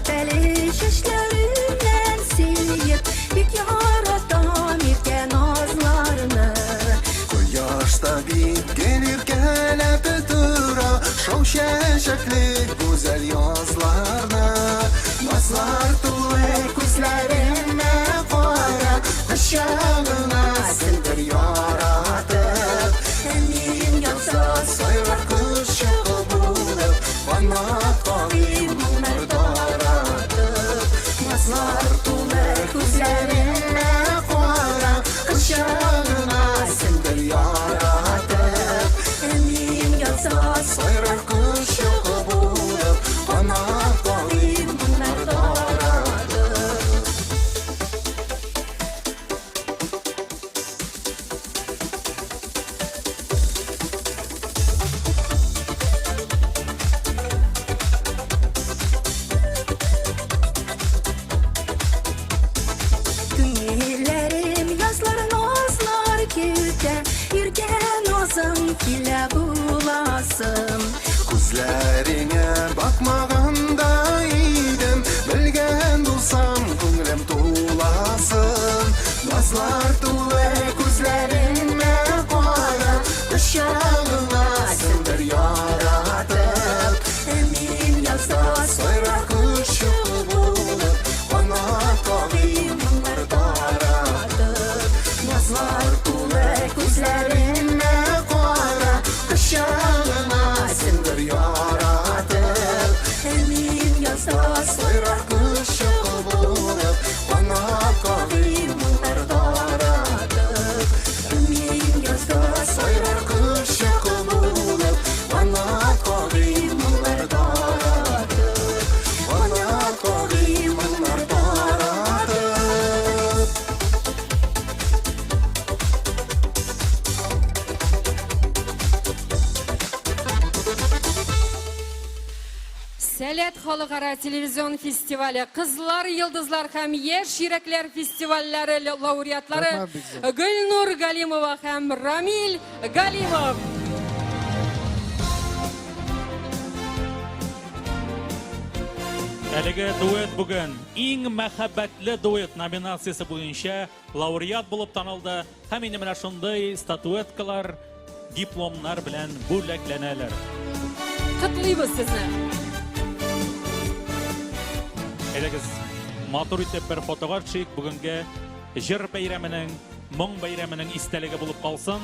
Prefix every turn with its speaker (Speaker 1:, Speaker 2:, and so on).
Speaker 1: Серпәле чәчләреннән сөеп, бик яратам иркә назларны.
Speaker 2: Кояшта бит гел иркәләп тора Шау чәчәкле гүзәл язларны. Назлар тулы күзләреңә кара, Кочагыңа сеңдер яратып.
Speaker 1: Әнием яза
Speaker 2: Сайрар кошчыгы булып, Канат кагыйм моңнар таратып. Назлар тулы күзләреңә кара, Кочагыңа сеңдер яратып.
Speaker 1: Әнием яза
Speaker 2: Сайрар кошчыгы булып, Канат кагыйм моңнар таратып.
Speaker 1: Күңелләрем язлар назлар көтә, Иркә назың килә буласым.
Speaker 2: Күзләреңә бакмаганда идем, Белгән булсам, күңелем туласын. Назлар тулы күзләреңә кара, Кочагыңа сеңдер яратып.
Speaker 1: Мин язда
Speaker 2: Сайрар кошчыгы булып, Канат кагыйм моңнар таратып. Назлар тулы күзләреңә кара, Кочагыңа сеңдер яратып.
Speaker 1: Мин язда
Speaker 2: Сайрар кошчыгы булып, Канат кагыйм моңнар таратып.
Speaker 1: Мин язда
Speaker 2: Сайрар кошчыгы булып, Канат кагыйм моңнар таратып. Канат кагыйм моңнар таратып.
Speaker 3: Сәләт халыкара телевизион фестивале, Кызлар, йолдызлар һәм яшь йөрәкләр фестивальләре лауреатлары
Speaker 4: Рәхмәт бик зур.
Speaker 3: Гөлнур Галимова һәм Рамил Галимов.
Speaker 5: Әлеге дуэт бүген иң мәхәббәтле дуэт номинациясе буенча лауреат булып танылды һәм инде менә шундый статуэткалар, дипломнар белән бүләкләнәләр.
Speaker 3: Котлыйбыз сезне.
Speaker 5: Әйдәгез, матур итеп бер фотога төшик. Бүгенге җыр бәйрәменең, моң бәйрәменең истәлеге булып калсын.